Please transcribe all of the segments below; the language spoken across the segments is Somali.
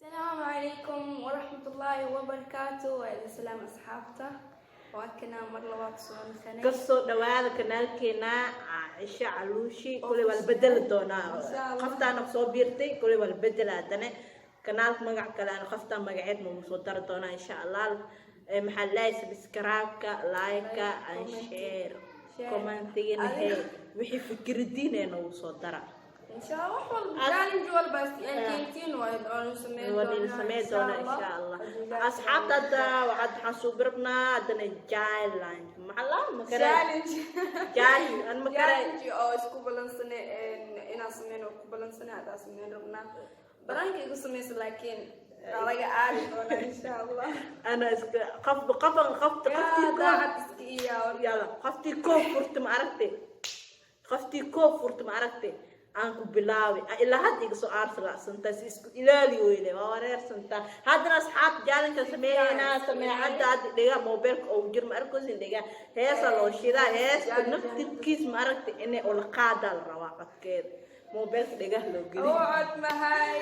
Asalaamu calaykum waraxmatullaahi wabarakaatu. Waa idin salaam, asxaabta. Waa kanaa mar labaad soo noqonay. Kasoo dhawaada kanaalkeena Caaisha Caluushi. Kuley waa la bedeli doonaa. Insha Allah. Qoftaana soo biirtay, kuley waa la bedela. Haddana kanaalka magac kale aan qoftaan magaceed nagu soo dari doonaa, insha Allah. Maxaa lahay, subscribe-ka, like-ka and share. Share. Commentigana hee, wixii fikradiin ee nagu soo dara. Insha Allah, wax walba, challenge walba keentiin waa idin sameyn Waan idin sameyn doonaa, insha Allah. Asxaabta, hadda waxaan soo birabnaa haddana challenge. Maxaa la makare? Challenge. Challenge an makare. Challenge oo isku balansane inaan sameyn oo ku balansane haddaa sameyn rabnaa. Banaanka igu sameysa, laakiin waa laga aadi doonaa, insha Allah. Ana iska qof qofan qofta qoftii koo Daacad iska iya. Yalla, qoftii koo furta, ma aragtay? Qoftii koo furta, ma aragtay? Aan ku bilaabi ilaa hadda iga soo aarsalacsantaa, si isku ilaali weyne waa wareersantaa. Haddana asxaabta, challenge-ka sameeyeynaa. Sameecadda hadda dhiga mobilka oo jir, ma arkoosin? Dhiga heesa loo shidaa, heesta naftirkiis, ma aragtay? Inay ula qaadaa la rabaa codkeeda, mobilka dhigah loo geliyo. Oo cod mahay.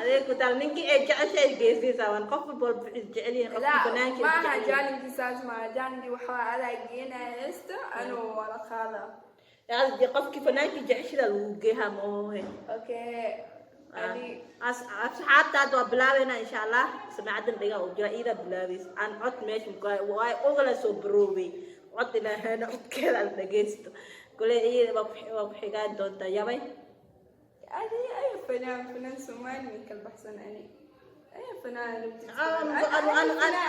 Adeeg ku taal, ninkii ay jeceshahay geysaysaa. Waan qof walba walba wuxuu jecel yahay qofkii لا banaanka maaha. jecel yahay. Challenge saas maaha. Challenge waxaa adaa geenaya heesta, anuu wala qaada. Yaani qofkii fanaankii jeceshada lagu geehaa moohe. Okay, adi. Asxaabta, hadda waa bilaabeynaa, insha Allah. Samaacadan dhigaa oo jira, iidaa bilaabeys. Aan cod meesha waay ogala soo baroobay cod ilaahayna codkeeda aan dhageysto. Kule iyada waa ku xigaan doontaa yabay. Adi ay fanaan, fanaan Soomaali min kala baxsan. Ani ay fanaan rabtid?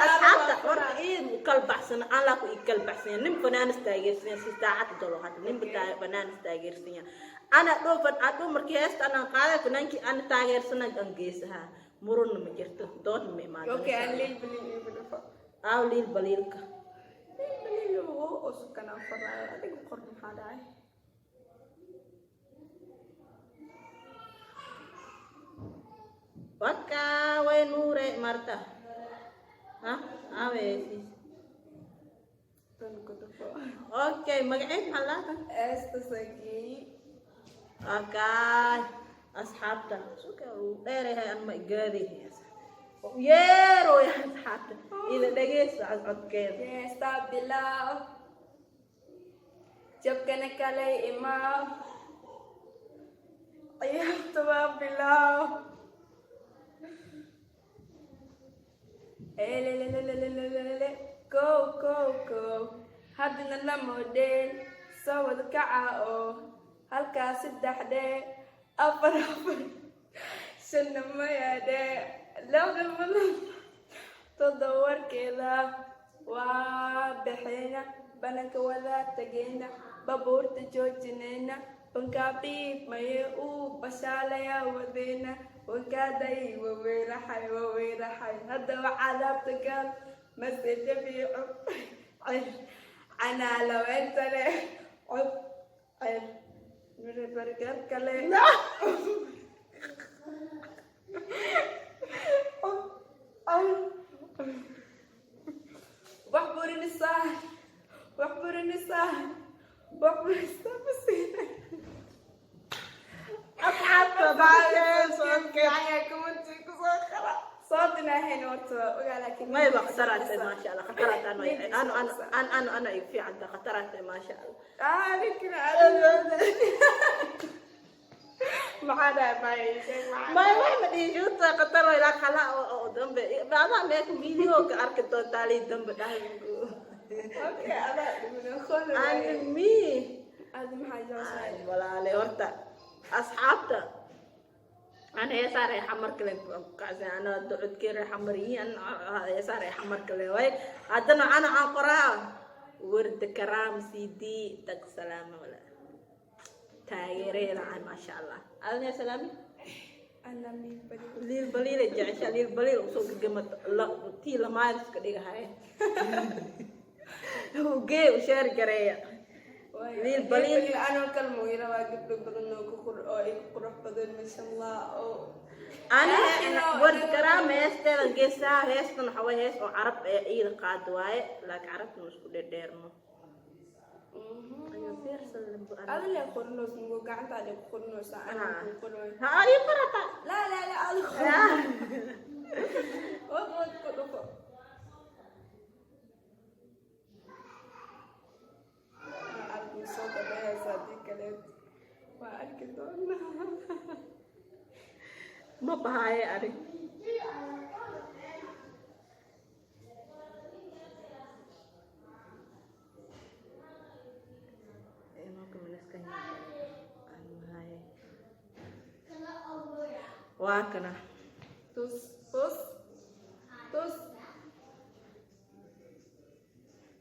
Asxaabta, horta ii kala baxsan, alla ku ii kala baxsan. Nin fanaanis taageersan si saacad dolo hadda ninba fanaanis taageersan. Ana dhoofan adho markii heesta anaan qaaday, fanaankii ana taageersana aan geesaha. Murunna ma jirto, doodna ma imaado. Okay, aan Liil Baliil igu dhufo. Aaw Liil Baliilka? Liil Baliil oo sukan aan faraayo. Adiga qor, maxaa dhacay? Waka way nuure marta ha aawe siis. Tan ku dhufo. Okay, magaceed maxaa laata? Heesta sageeyi. Okay, asxaabta, suka uu dheerayahay, an ma igaadayhay yeeroy. Asxaabta, ida dhegeysta codkeeda. Heesta bilaab, jabkana kalay imaam, ciyaarta waa bilaab. Elelelelelelele, go go go, haddana la modeel soo wada kaca oo halkaa saddex dhee, afar afar, shanna maya dhee, laba laba, toddoba warkeeda waa baxeena, bananka wada tageena, baabuurta joojinayna, bankaabiib maye uu bashaalaya wadeena, wankaaday waweeraxay waweeraxay, haddaba cadaabta gaal mase jabiico cir canaa laweentale cod cir bargar kale cod cir wax burinaysaa, wax burinaysaa, wax burinaysaa masiina. Asxaabta. Soodinahayn horta waa ogaa, laakiin May ba khataraatay, maasha Allah, khataraat. Ano ano ano ano ano ay fiicanta, khataraatay, maasha Allah. Adinkina maxaa dhahay? Maay. May wax ma dhihi shuuta khatar way ilaa khala oo dambe bacdaa meesha video ka arki doontaa lii dambe dhahay. Okay, adaa dhibin khol. Ani mi Adi maxaa jeceshahay? Walaale, horta asxaabta, ana heesaa reer Xamar kale kacsan. Ana codkee reer Xamar yihiin, heesaa reer Xamar kale way. Haddana ana aan qoraa Warda Karaam CD tag. Salaama wala taageerayda aan, maasha Allah. Adina salaami. Ana Liil Baliil. Liil Baliila jecesha, Liil Baliil usoo gagama tii lamaad iska dhigahay ugee u sheer gareeya Liil Baliil. Anoo kale mooyana waa gabdho badan oo ku qur oo igu qurux badan, masha Allah, oo Ani Ward Karaam heesteeda geesaha. Heestan waxa waye hees oo carab ee ciida qaad waaye, laakiin carabtuna isku dherdheerno. Adi lee qorinoos mugo gacanta lee ku qorinoosaa, anaa ku qorooy. Ha ii qorata. La la la, adi qor. Wad wad, ku dhufo. Arki soo badahaysa haddii kaleet waa arki doonaa. Ma bahaaye anig. Waa kana. Tus tus tus,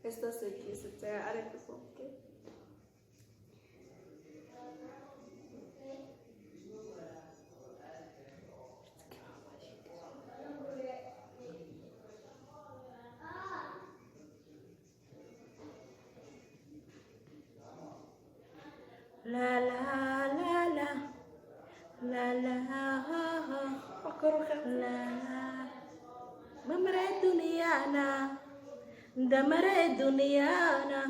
heestaasay geysatay aragga qofke. La la la la la la la, mamre duniyana damare duniyana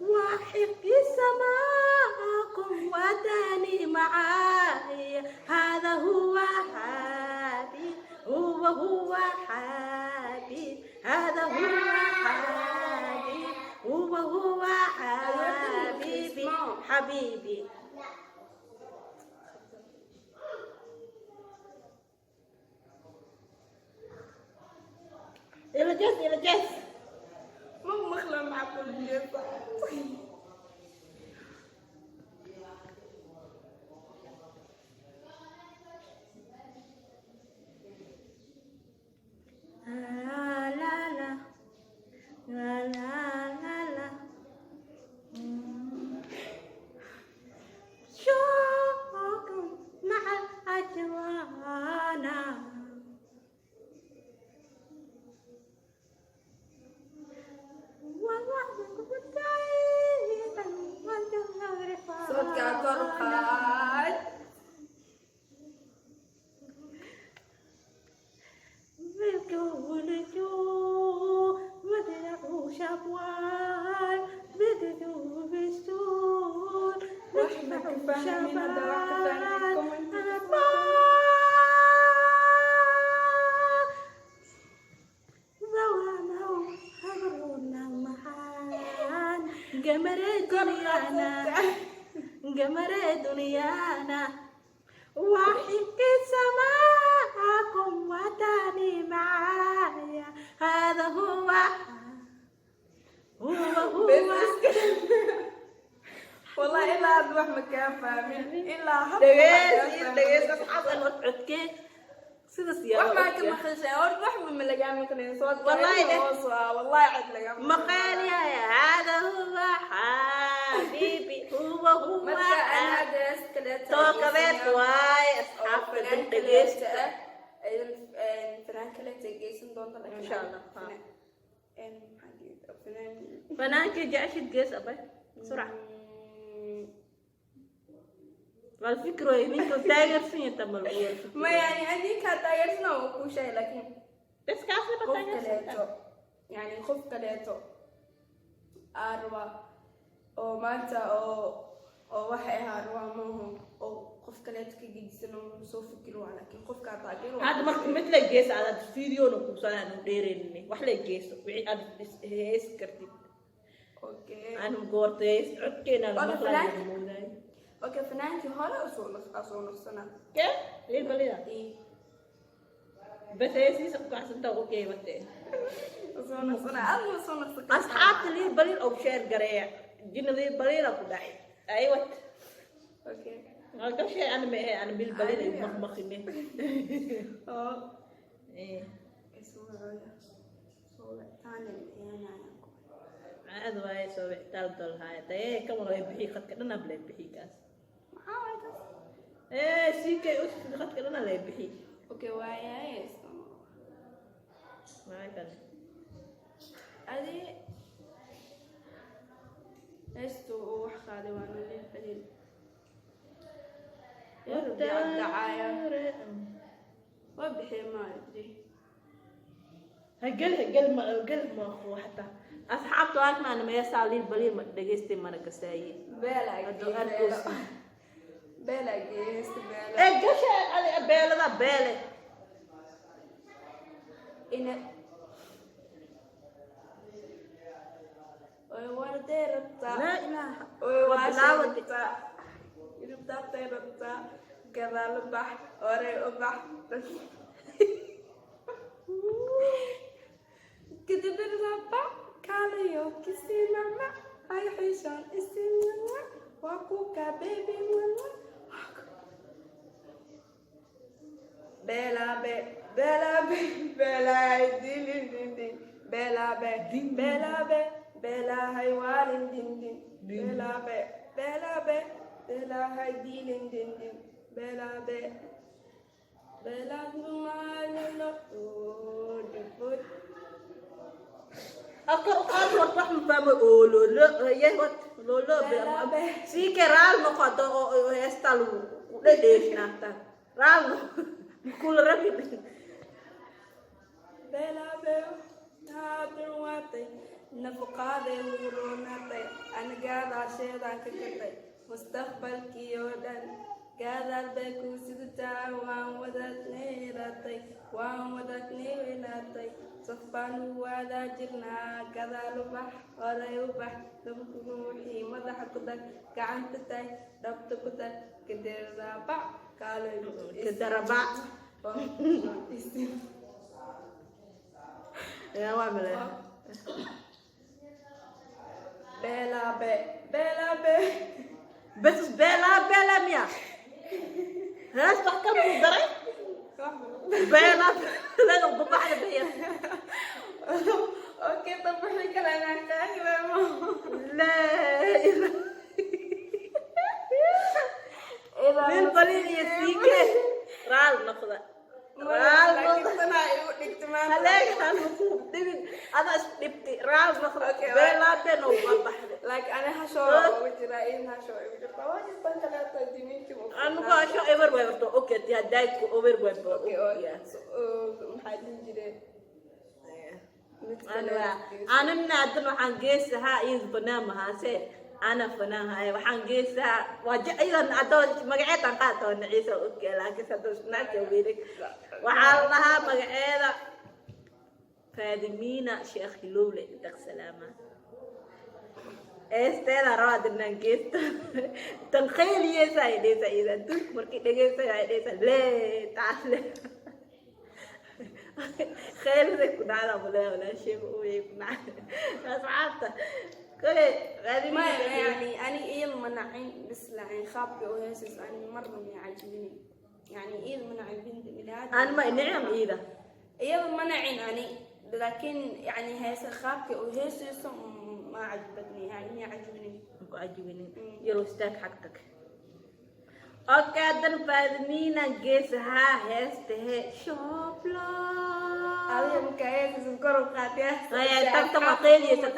وحفي سماكم وداني معاي، هذا هو حبيب، هو هو حبيب، هذا هو حبيب، هو هو حبيبي حبيبي. إلى جس إلى جس. Ma maqla, maxaa kula jeesa? La la la la la la la، شوق مع الأجوانا Sodkaa kor u qaad. Wax ma ka fahmin, hadda wax ka fahmin comment. قمر دنيانا وحكي سماكم وتاني معايا، هذا هو هو هو. Wallahi ilaa hadda wax ma kaa fahmin, ilaa hadda wax kaa Dhageys. fahmin. Dhageys asxaab, aan war codkee sidaas yaa. Wax maa ka maqashay horta? Wax ma lagaa maqlayn soodka. Wallahi hoos waa, wallahi cod lagaa maqlin. مقالي هذا هو حبيبي هو هو. Marka ana hadda hees kaleeto tookabeed waay oo asxaabta. fanaan Dad dhegeysta. kaleeto ah, aydan fanaan kaleeto ay geysan doonta, laakiin Insha Allah, ha. Maxaa jeeda fanaan? Fanaankii jeceshid gees abay بسرعة. والفكرة ninka taageersan yahay tamal. Ma yani adinkaa taageersana waa kuu sheegay, laakiin bes kaasna ba qof taageersan. Kaleeto yani qof kaleeto aa rabaa oo maanta oo waxay ahaa rabaa maaho oo qof kaleeto ka gedisan oo soo fikir waa, laakiin qofkaa taageero waa. Hadda marka mid la geeso aad videona kuusan aanu dheereynin, wax la geeso wixii aad hees kartid. Okay. Aanu goortay codkeena la Wala maqlayo moodaay. Okay, fanaankii hore usoo naqsana. Ke leel balida bas heesiisa ku kacsanta, okay, wate. Usoo naqsana, adiga usoo naqsan. Asxaabta liil balil oo share gareeya, jina liil balila ku dhacay ay wat. Okay. Halka shay ana ma ahe, ana bil balil ay maqmaqine. Oo eh. Isoo soo wicitaane iyaanaya. Caad waaye, soo wicitaal dolhaaya dayee kama lay bixi khadka dhan ab lay bixi kaas. Maxaa waay taas? Ee sikay us khadka dhan lay bixi. Okay, waayaye. Maxay kale? Adi heestu uu wax qaaday waa nolil balil dacaaya waa bixiye ma adri. هقل هقل ما قل ما هو حتى Asxaabta waaknaana meesaa Liil Baliil ma dhegaystay, mana kasaaye. Beela. Hadduu arkayso. Beela geesta beela. Ee gasha adi beelada beele. Ina oy wardee rabtaa. Laa ilaaha. Oy. Waa Waa bilaawade. rabtaa, ilibtaabtay rabtaa, gadaal u bax, horey u bax, kadibna raba kaalayo kisimama hay xishaan isimama waa kuka baby mama. Bela be bela be bela dilin din din bela be bela be bela hay walin din din bela be bela be bela hay dilin din din bela be bela malolo oh. Akar qaad horta wax ma fahmo oo lolo yay hot lolo. Bela be. Sii ke raal noqo hadda oo heestaa lagu ku dhedheesnaata raal noqo kula rabi. Bela be haadurwaatay nafaqaaday wuroonatay anagaadaasheedaan ka katay mustaqbalkii oo dhan gaadaal bay kuu sidataa, waan wadaadneeratay, waan wadaadneewenaatay, saf baan u waadaa jirnaa, gadaal u bax, horay u bax, dabku ruuxii madaxa ku dag, gacanta tag, dhabta ku tag, kaderaabac kaalay. Kadarabac. Yaa waa male. Bela be bela be. Bes beela beela miya hees wax ka muu daray beela beela babaxda beya. Okay, طب wixii kale inaan kaahilamo. Laa ilaaha. Liil Baliil iyo Siike raal noqda, raal laakiin noqda. Tanaa igu dhigta maanta. Haleega ku dhibin, adaa is dhibti, raal noqda. Okay, beelaa been oo babaxda. Like ani hashoo ugu jiraa, in hashoo igu jirta waa jirtan kaleeto dimiinki. Anugu asho eber way horta okay ti hadday ku eber way ba. Okay, maxaa dhihi jireen mid kale? Anina haddan waxaan geesahaa iyo fanaan mahaase ana fanaan haye waxaan geesahaa waa iyadan adoo magaceedaan qaata waa Naciisa. Okay, laakiin hadda isnaagta wiilig waxaa la dhahaa magaceeda Faadimiina Sheekh Hilowle intaq salaama eesteeda rabaa dinaan geesta tan khayliyeysa ay dheysa iyada adduunka markii dhegeysa ay dheysa lee taasle khaylida ku dhacda male walaashay ooyay ku dhacda asxaabta kale. ما يعني أنا إيه منعين بس لعين خابي وهيسس أنا مرة ما يعجبني، يعني إيه منعين بنت بلاد. Aan ma nicam iida. إيه منعين أنا، لكن يعني هيس خابي وهيسس ما عجبتني، يعني ما عجبني. Ku cajibinin yalo istaag xagtag. Okay, haddan Faadimiina geesahaa heestahe shooblo. هذه مكايس kor u qaatay. Tagta waa qeyliyeysa,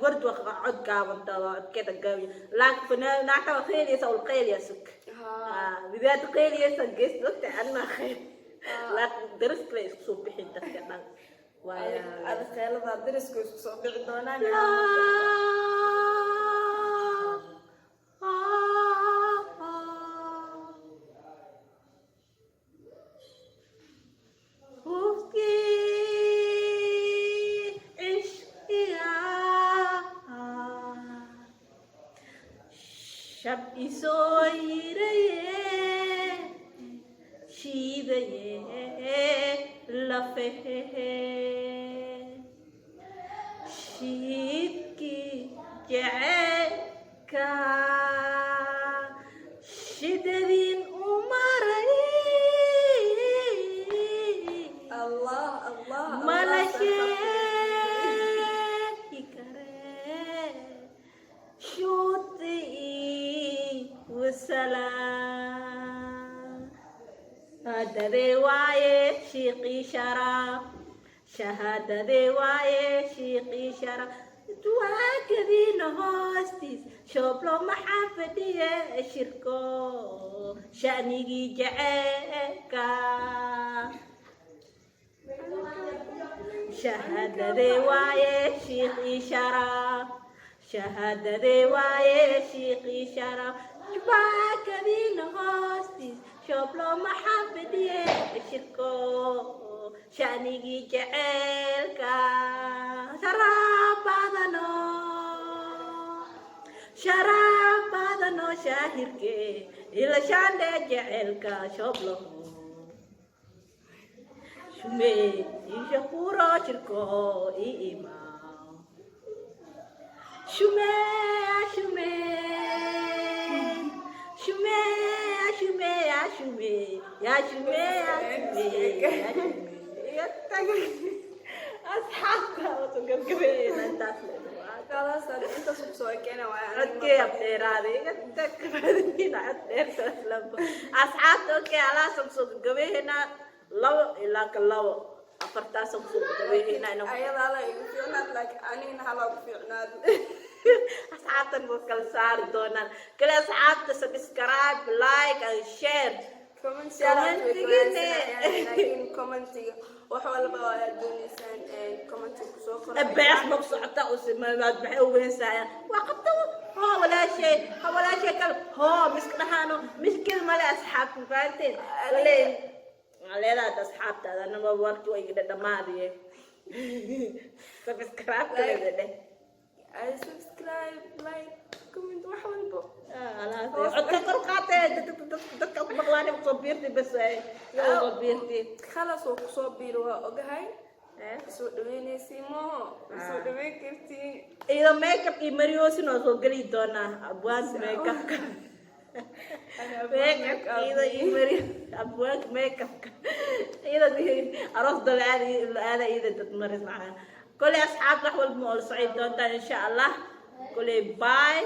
gord waa cod gaabanta, waa codkeeda gaabiya, laakiin fanaan naagta waa qeyliyeysa ul qeyliya sug. Bidaad qeyliyeysa gees dadka anma kheyl, laakiin daris kale isku soo bixin dadka dhan. Ada kheelada darisku isku soo dhici doonaan. Hufkii cishqiga shab isoo yiraye shiidaye lafehehe shiidkii jeceelka shidadiin u maray. Allah Allah. Mala sheegi kare shuuti wasalaam shahaadadee waaye shiiqii sharaaf, shahaadadee waaye shiiqii sharaaf, duwaagadiina hoostiis shooblo maxaa fadhiye shirko sha'nigii jaceelka. Shahaadadee waaye shiikh ii sharaaf, shahaadadee waaye shiikh ii sharaaf. Baakadiina hoostiis shooblo maxaa fadhiye shirko sha'nigii jeceelka sharaab badano, sharaab badano shaahirke ila shaandhe jeceelka shooblaho shume ishakuro shirko i imaa shume shume shume shume shume ya shume shume ya shume. Iga tag, asxaabta wato gabgabeena intaas. Khalaas, hada intaas ku soo keena waa. Codkee abdheeraaday, iga tag badaniina cod dheer laba. Asxaabta, okay, alaasaan kusoo gabgabeynaa labo ilaa ka labo afartaasaan kusoo gabgabeynaa inaan Ayada ala igu fiicnaad, laakiin anigana halaa ku fiicnaad. Asxaabtan waa kala saari doonaan kale. Asxaabta, subscribe, like and share. Commentigine, laakiin commentiga wax walba oo aad dooneysaan commentiga kusoo qora. Bees ma ku socota maxay ugu heesayaan waa qabta hoo walaashay ha walaashay kale hoo miska dhahaano mishkil male. Asxaabta, fahanteen wale leedaad asxaabtaada anaba warki waa iga dhadhamaadiye. Subscribe kaleeda dheh. Ay, subscribe, like, comment, wax walbo. Codka kor qaatee, dadka ku maqlaan kusoo biirti bas soo biirti. Khalas, waa kusoo biir, waa ogahay. Soo dhaweynaysi mooho, soo dhaweyn kartiin. Iyadoo makeup iyo mariyoosin oo soo geli doonaa abwaanka makeupka, makeup iyadoo iyo mari abwaanka makeupka iyadoo aroos dole aada aada iyada dad maris macnaa. Koley asxaabta, wax walba ma ola socon doontaan insha Allah. Koley bye,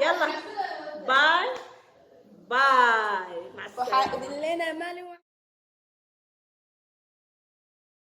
yalla, bye bye. Waxaa idin leenahay maalin.